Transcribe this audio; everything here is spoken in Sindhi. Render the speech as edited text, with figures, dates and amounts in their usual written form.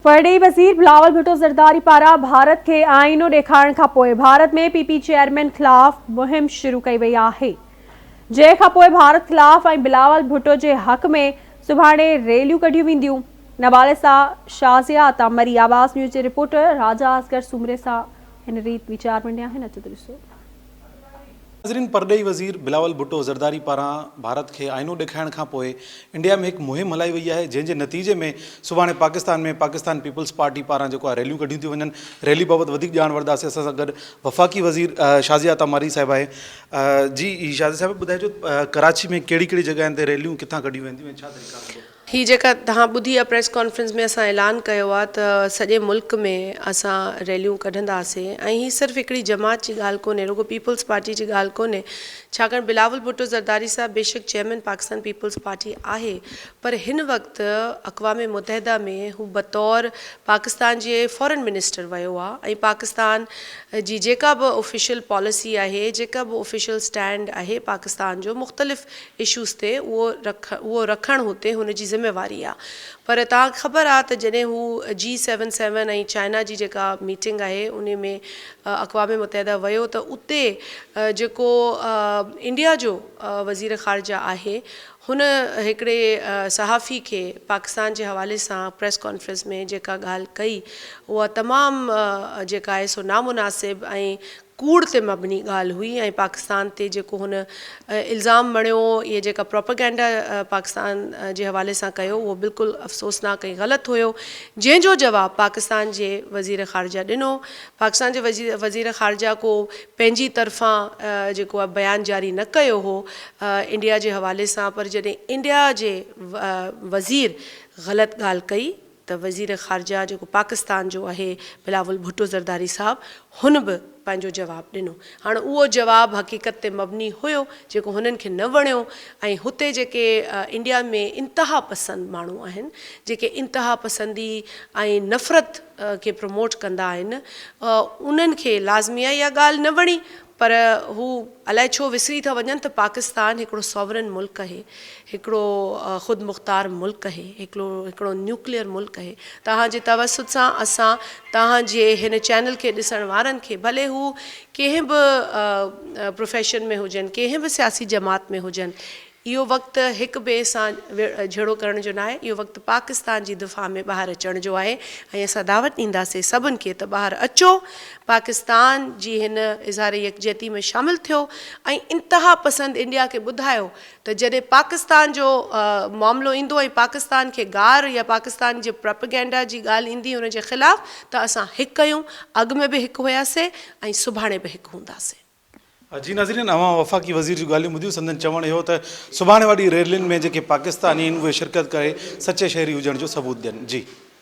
پرڏيهي وزير بلاول ڀٽو زرداري پاران ڀارت کي آئينو ڏيکارڻ کانپوء ڀارت ۾ پي پي چيئرمين خلاف مهم شروع ڪئي وئي آهي جنهن کانپوء ڀارت خلاف ۽ بلاول ڀٽو جي حق ۾ سڀاڻي ريليون ڪڍيون وينديون ان حوالي سان شازيه عطا مري آواز نيوز جي رپورٽر راجا اصغر سومري سان هن ريت ويچار ونڊيا آهن اچو ته ڏسو. ناظرين پرڏيهي وزير بلاول ڀٽو زرداري پاران ڀارت کي آئينو ڏيکارڻ کانپوء انڊيا ۾ هڪ مهم هلائي وئي آهي جنهن جي نتيجي ۾ سڀاڻي پاڪستان ۾ پاڪستان پيپلز پارٽي پاران جيڪو آهي ريليون ڪڍيون ٿيون وڃن ريلي بابت وڌيڪ ڄاڻ وٺنداسين اسان سان گڏ وفاقي وزير شازيه عطا مري صاحب آهي جي شازيه صاحب ٻڌائجو ڪراچي ۾ ڪهڙي ڪهڙي جڳهين تي ريليون ڪٿان ڪڍيون وينديون ۽ ڇا طريقا هوندو. هي جيڪا توهان ٻڌي آ پريس ڪانفرنس ۾ اسان اعلان ڪيو آ ته سڄي ملڪ ۾ اسان ريليون ڪڍنداسين ۽ هي صرف هڪڙي جماعت جي ڳالهه ڪونهي رڳو پيپلز پارٽي جي ڳالهه ڪونهي ڇاڪاڻ بلاول ڀٽو زرداري صاحب بيشڪ چيئرمين پاڪستان پيپلز پارٽي آهي پر هن وقت اقوام متحده ۾ هو بطور پاڪستان جي فارن منسٽر ويو آ ۽ پاڪستان جي جيڪا به آفيشل پاليسي آهي جيڪا به آفيشل اسٽينڊ آهي پاڪستان جو مختلف اشوز تي اهو رک اهو رکڻ هتي هن جي ذميواري آ پر توهان کي خبر آ ته جڏهن هو جي سيون سيون ۽ چائنا جي جيڪا ميٽنگ آهي انهي ۾ اقوام متحده ويو ته اتي جيڪو انڊيا جو وزير خارجه آهي هن هڪڙي صحافي کي پاڪستان جي حوالي سان پريس ڪانفرنس ۾ جيڪا ڳالهه ڪئي اها تمام جيڪا آهي سو نامناسب ۽ ڪوڙ تي مبني ڳالهه هئي ۽ پاڪستان تي جيڪو هن الزام مڙهيو يا جيڪا پروپيگنڊا پاڪستان جي حوالي سان ڪيو اهو بلڪل افسوسناڪ ۽ غلط هيو جنهن جو جواب پاڪستان جي وزير خارجه ڏنو پاڪستان جي وزير خارجه ڪو پنهنجي طرفان جيڪو آهي بيان جاري نه ڪيو هو انڊيا جي حوالي سان پر جڏهن انڊيا جي وزير غلط ڳالهه ڪئي ته وزير خارجه جيڪو پاڪستان جو اهي بلاول ڀٽو زرداري صاحب هن به پنهنجو جواب ڏنو هاڻ اهو جواب حقيقت تي مبني هيو جيڪو هنن کي نه وڻيو ۽ هتي جيڪي انڊيا ۾ انتها پسند ماڻهو آهن جيڪي انتها پسندي ۽ نفرت کي پروموٽ ڪندا آهن انهن کي لازمي آهي اها ڳالهه نه وڻي پر هو الائي ڇو وسري ٿا وڃن ته پاڪستان هڪڙو ساورن ملڪ اهي، هڪڙو خودمختار ملڪ اهي، هڪڙو هڪڙو نيوڪليئر ملڪ اهي. توهان جي توسط سان اسان توهان جي هن چينل کي ڏسڻ وارن کي ڀلي هو ڪنهن به پروفيشن ۾ هجن، ڪنهن به سياسي جماعت ۾ هجن، اهو وقت هڪ ٻئي سان جهيڙو ڪرڻ جو ناهي، اهو وقت پاڪستان جي دفاع ۾ ٻاهر اچڻ جو آهي ۽ اسان دعوت ڏينداسين سڀن کي ته ٻاهر اچو، پاڪستان جي هن اظهار يڪجهتي ۾ شامل ٿيو ۽ انتها پسند انڊيا کي ٻڌايو ته جڏهن پاڪستان جو معاملو ايندو ۽ پاڪستان کي گار يا پاڪستان جي پراپيگينڊا جي ڳالهه ايندي ان جي خلاف ته اسان هڪ آهيون، اڳ ۾ به هڪ هياسين ۽ سڀاڻي به هڪ هونداسين. جي ناظرين اوهان وفاقي وزير جون ڳالهيون ٻڌيون سندن چوڻ اهو ته سڀاڻي واري ريلين ۾ جيڪي پاڪستاني آهن اهي شرڪت ڪري سچي شهري هجڻ جو ثبوت ڏين جي.